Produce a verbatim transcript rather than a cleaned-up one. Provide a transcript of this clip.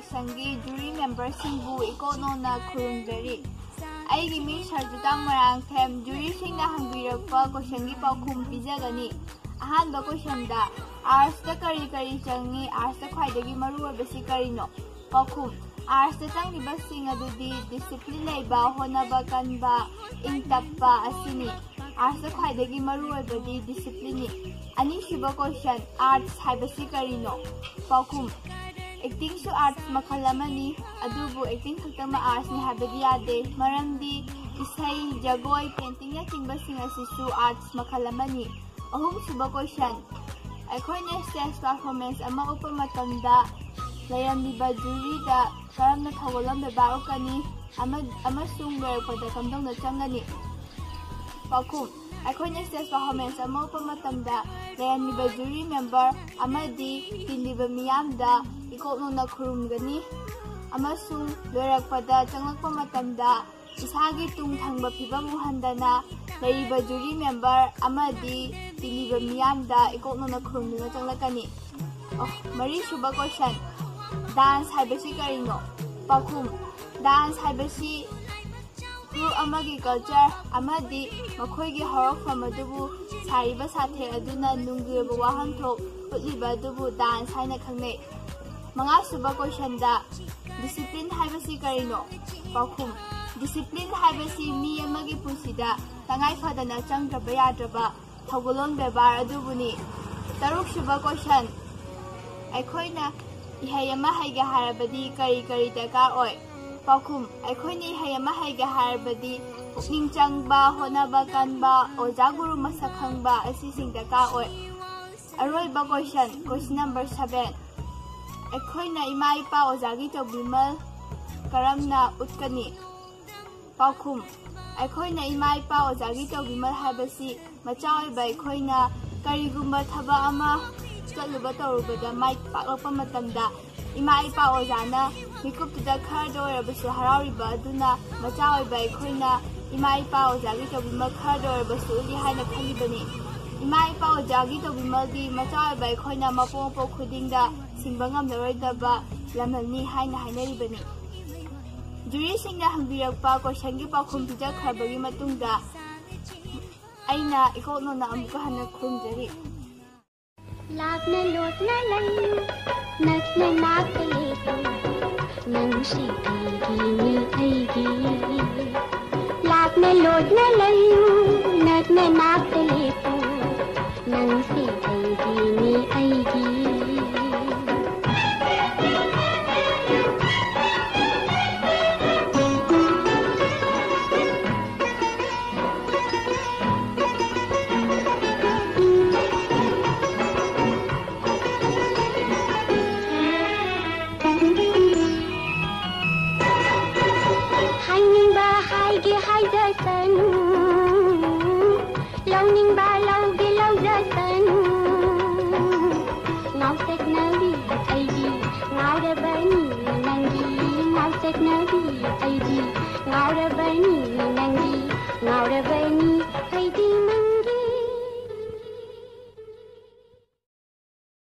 ꯁꯪꯒꯤ jury ꯃꯦꯝꯕꯔꯁꯤꯡꯕꯨ ꯏꯀꯣꯛꯅꯧꯅ ꯈꯨꯔꯨꯝꯖꯔꯤ꯫ ꯑꯩꯒꯤ ꯃꯤꯡ ꯁꯔꯖꯤꯇꯥ ꯃꯣꯏꯔꯥꯡꯊꯦꯝ꯫ ꯖꯨꯔꯤꯁꯤꯡꯅ ꯍꯪꯕꯤꯔꯛꯄ ꯀꯣꯏꯁꯟꯒꯤ ꯄꯥꯎꯈꯨꯝ ꯄꯤꯖꯒꯅꯤ꯫ ꯑꯍꯥꯟꯕ ꯀꯣꯏꯁꯟꯗ, ꯑꯥꯔꯠꯁꯇ ꯀꯔꯤ ꯀꯔꯤ ꯆꯪꯏ? ꯑꯥꯔꯠꯁꯇ ꯈ꯭ꯋꯥꯏꯗꯒꯤ ꯃꯔꯨꯑꯣꯏꯕꯁꯤ ꯀꯔꯤꯅꯣ? ꯄꯥꯎꯈꯨꯝ, ꯑꯥꯔꯠꯁꯇ ꯆꯪꯂꯤꯕꯁꯤꯡ ꯑꯗꯨꯗꯤ ꯗꯤꯁꯤꯄ꯭ꯂꯤꯟ ꯂꯩꯕ, ꯍꯣꯠꯅꯕ ꯀꯟꯕ, ꯏꯪ ꯇꯞꯄ ꯑꯁꯤꯅꯤ꯫ ꯑꯥꯔꯠꯁꯇ ꯈ꯭ꯋꯥꯏꯗꯒꯤ ꯃꯔꯨꯑꯣꯏꯕꯗꯤ ꯗꯤꯁꯤꯄ꯭ꯂꯤꯟꯅꯤ꯫ ꯑꯅꯤꯁꯨꯕ ꯀꯣꯏꯁꯟ, ꯑꯥꯔꯠꯁ ꯍꯥꯏꯕꯁꯤ ꯀꯔꯤꯅꯣ? ꯄꯥꯎꯈꯨꯝ, ꯑꯦꯛꯇꯤꯡꯁꯨ ꯑꯥꯔꯠꯁ ꯃꯈꯜ ꯑꯃꯅꯤ, ꯑꯗꯨꯕꯨ ꯑꯦꯛꯇꯤꯡ ꯈꯛꯇꯃꯛ ꯑꯥꯔꯠꯁꯅꯤ ꯍꯥꯏꯕꯗꯤ ꯌꯥꯗꯦ, ꯃꯔꯝꯗꯤ ꯏꯁꯩ, ꯖꯒꯣꯏ, ꯄꯦꯟꯇꯤꯡꯅꯆꯤꯡꯕꯁꯤꯡ ꯑꯁꯤꯁꯨ ꯑꯥꯔꯠꯁ ꯃꯈꯜ ꯑꯃꯅꯤ꯫ ꯑꯍꯨꯝꯁꯨꯕ ꯀꯣꯏꯁꯟ, ꯑꯩꯈꯣꯏꯅ ꯁ꯭ꯇꯦꯖ ꯄꯔꯐꯣꯔꯃꯦꯟꯁ ꯑꯃ ꯎꯠꯄ ꯃꯇꯝꯗ ꯂꯩꯔꯝꯂꯤꯕ ꯖꯨꯔꯤꯗ ꯀꯔꯝꯅ ꯊꯧꯒꯜꯂꯣꯟ ꯕꯦꯕꯥꯔ ꯎꯠꯀꯅꯤ ꯑꯃ-, ꯑꯃꯁꯨꯡ ꯂꯣꯏꯔꯛꯄꯗ ꯀꯝꯗꯧꯅ ꯆꯪꯒꯅꯤ? ꯄꯥꯎꯈꯨꯝ, ꯑꯩꯈꯣꯏꯅ ꯁ꯭ꯇꯦꯖ ꯄꯔꯐꯣꯔꯃꯦꯟꯁ ꯑꯃ ꯎꯠꯄ ꯃꯇꯝꯗ ꯂꯩꯔꯝꯂꯤꯕ ꯖꯨꯔꯤ ꯃꯦꯝꯕꯔ ꯑꯃꯗꯤ ꯇꯤꯜꯂꯤꯕ ꯃꯤꯌꯥꯝꯗ ꯏꯀꯣꯛꯅꯧꯅ ꯈꯨꯔꯨꯝꯒꯅꯤ ꯑꯃꯁꯨꯡ ꯂꯣꯏꯔꯛꯄꯗ ꯆꯪꯂꯛꯄ ꯃꯇꯝꯗ ꯏꯁꯥꯒꯤ ꯇꯨꯡ ꯊꯪꯕ ꯐꯤꯕꯝ ꯎꯍꯟꯗꯅ ꯂꯩꯔꯤꯕ ꯖꯨꯔꯤ ꯃꯦꯝꯕꯔ ꯑꯃꯗꯤ ꯇꯤꯜꯂꯤꯕ ꯃꯤꯌꯥꯝꯗ ꯏꯀꯣꯛꯅꯧꯅ ꯈꯨꯔꯨꯝꯗꯨꯅ ꯆꯪꯂꯛꯀꯅꯤ꯫ ꯑꯣ, ꯃꯔꯤꯁꯨꯕ ꯀꯣꯏꯁꯟ, ꯗꯥꯟꯁ ꯍꯥꯏꯕꯁꯤ ꯀꯔꯤꯅꯣ? ꯄꯥꯎꯈꯨꯝ, ꯗꯥꯟꯁ ꯍꯥꯏꯕꯁꯤ ꯒ꯭ꯔꯨꯞ ꯑꯃꯒꯤ ꯀꯜꯆꯔ ꯑꯃꯗꯤ ꯃꯈꯣꯏꯒꯤ ꯍꯧꯔꯛꯐꯝ ꯑꯗꯨꯕꯨ ꯁꯥꯔꯤꯕ ꯁꯥꯊꯦꯛ ꯑꯗꯨꯅ ꯅꯨꯡꯒꯤ ꯑꯣꯏꯕ ꯋꯥꯍꯟꯊꯣꯛ ꯎꯠꯂꯤꯕ ꯑꯗꯨꯕꯨ ꯗꯥꯟꯁ ꯍꯥꯏꯅ ꯈꯪꯅꯩ꯫ ꯃꯉꯥꯁꯨꯕ ꯀꯣꯏꯁꯟꯗ, ꯗꯤꯁꯤꯄ꯭ꯂꯤꯟ ꯍꯥꯏꯕꯁꯤ ꯀꯔꯤꯅꯣ? ꯄꯥꯎꯈꯨꯝ, ꯗꯤꯁꯤꯄ꯭ꯂꯤꯟ ꯍꯥꯏꯕꯁꯤ ꯃꯤ ꯑꯃꯒꯤ ꯄꯨꯟꯁꯤꯗ ꯇꯉꯥꯏ ꯐꯗꯅ ꯆꯪꯗ꯭ꯔꯕ ꯌꯥꯗ꯭ꯔꯕ ꯊꯧꯒꯜꯂꯣꯟ ꯕꯦꯕꯥꯔ ꯑꯗꯨꯕꯨꯅꯤ꯫ ꯇꯔꯨꯛꯁꯨꯕ ꯀꯣꯏꯁꯟ, ꯑꯩꯈꯣꯏꯅ ꯏꯍꯩ ꯑꯃ ꯍꯩꯒꯦ ꯍꯥꯏꯔꯕꯗꯤ ꯀꯔꯤ ꯀꯔꯤ ꯗꯔꯀꯥꯔ ꯑꯣꯏ? ꯄꯥꯎꯈꯨꯝ, ꯑꯩꯈꯣꯏꯅ ꯏꯍꯩ ꯑꯃ ꯍꯩꯒꯦ ꯍꯥꯏꯔꯕꯗꯤ ꯄꯨꯛꯅꯤꯡ ꯆꯪꯕ, ꯍꯣꯠꯅꯕ ꯀꯟꯕ, ꯑꯣꯖꯥ ꯒꯨꯔꯨ ꯃꯁꯛ ꯈꯪꯕ ꯑꯁꯤꯁꯤꯡ ꯗꯔꯀꯥꯔ ꯑꯣꯏ꯫ ꯑꯔꯣꯏꯕ ꯀꯣꯏꯁꯟ, ꯀꯣꯏꯁꯟ ꯅꯝꯕꯔ ꯁꯚꯦꯟ, ꯑꯩꯈꯣꯏꯅ ꯏꯃꯥ ꯏꯄꯥ ꯑꯣꯖꯥꯒꯤ ꯇꯧꯕꯤꯃꯜ ꯀꯔꯝꯅ ꯎꯠꯀꯅꯤ? ꯄꯥꯎꯈꯨꯝ, ꯑꯩꯈꯣꯏꯅ ꯏꯃꯥ ꯏꯄꯥ ꯑꯣꯖꯥꯒꯤ ꯇꯧꯕꯤꯃꯜ ꯍꯥꯏꯕꯁꯤ ꯃꯆꯥ ꯑꯣꯏꯕ ꯑꯩꯈꯣꯏꯅ ꯀꯔꯤꯒꯨꯝꯕ ꯊꯕꯛ ꯑꯃ ꯆꯠꯂꯨꯕ ꯇꯧꯔꯨꯕꯗ ꯃꯥꯏ ꯄꯥꯛꯂꯛꯄ ꯃꯇꯝꯗ ꯏꯃꯥ ꯏꯄꯥ ꯑꯣꯖꯥꯅ ꯃꯤꯀꯨꯞꯇꯨꯗ ꯈꯔꯗ ꯑꯣꯏꯔꯕꯁꯨ ꯍꯔꯥꯎꯔꯤꯕ ꯑꯗꯨꯅ ꯃꯆꯥ ꯑꯣꯏꯕ ꯑꯩꯈꯣꯏꯅ ꯏꯃꯥ ꯏꯄꯥ ꯑꯣꯖꯥꯒꯤ ꯇꯧꯕꯤꯃꯜ ꯈꯔꯗ ꯑꯣꯏꯔꯕꯁꯨ ꯎꯠꯂꯤ ꯍꯥꯏꯅ ꯈꯜꯂꯤꯕꯅꯤ꯫ ꯏꯃꯥ ꯏꯄꯥ ꯑꯣꯖꯥꯒꯤ ꯇꯧꯕꯤꯃꯜꯗꯤ ꯃꯆꯥ ꯑꯣꯏꯕ ꯑꯩꯈꯣꯏꯅ ꯃꯄꯣꯛ ꯃꯄꯣꯛ ꯈꯨꯗꯤꯡꯗ ꯁꯤꯡꯕ ꯉꯝꯂꯔꯣꯏꯗꯕ ꯂꯝꯍꯦꯜꯅꯤ ꯍꯥꯏꯅ ꯍꯥꯏꯅꯔꯤꯕꯅꯤ꯫ ꯖꯨꯔꯤꯁꯤꯡꯅ ꯍꯪꯕꯤꯔꯛꯄ ꯀꯣꯏꯁꯟꯒꯤ ꯄꯥꯎꯈꯨꯝ ꯄꯤꯖꯈ꯭ꯔꯕꯒꯤ ꯃꯇꯨꯡꯗ ꯑꯩꯅ ꯏꯀꯣꯛ ꯅꯣꯟꯅ ꯑꯃꯨꯛꯀ ꯍꯟꯅ ꯈꯨꯔꯨꯝꯖꯔꯤ꯫ ꯂꯥꯞꯅ ꯂꯣꯠꯅ ꯂꯩꯌꯨ, ꯅꯛꯅ ꯅꯥꯛꯇ ꯂꯦꯞꯄꯨ, ꯅꯪꯁꯤ ꯑꯩꯒꯤꯅꯤ ꯑꯩꯒꯤ꯫ ꯂꯥꯞꯅ ꯂꯣꯠꯅ ꯂꯩꯌꯨ, ꯅꯛꯅ ꯅꯥꯛꯇ ꯂꯦꯞꯄꯨ, ꯅꯪꯁꯤ ꯑꯩꯒꯤꯅꯤ ꯑꯩꯒꯤ꯫ ꯍꯥꯏꯅꯤꯡꯕ ꯍꯥꯏꯒꯦ ꯍꯥꯏꯖꯁꯅꯨ, ꯂꯧꯅꯤꯡꯕ ꯂꯧꯒꯦ ꯂꯧꯖꯁꯅꯨ꯫ ꯉꯥꯎꯁꯦꯛꯅꯕꯤ ꯑꯩꯗꯤ ꯉꯥꯎꯔꯕꯅꯤ ꯅꯪꯒꯤ, ꯉꯥꯎꯁꯦꯛꯅꯕꯤ ꯑꯩꯗꯤ ꯉꯥꯎꯔꯕꯅꯤ ꯅꯪꯒꯤ, ꯉꯥꯎꯔꯕꯅꯤ ꯑꯩꯗꯤ ꯅꯪ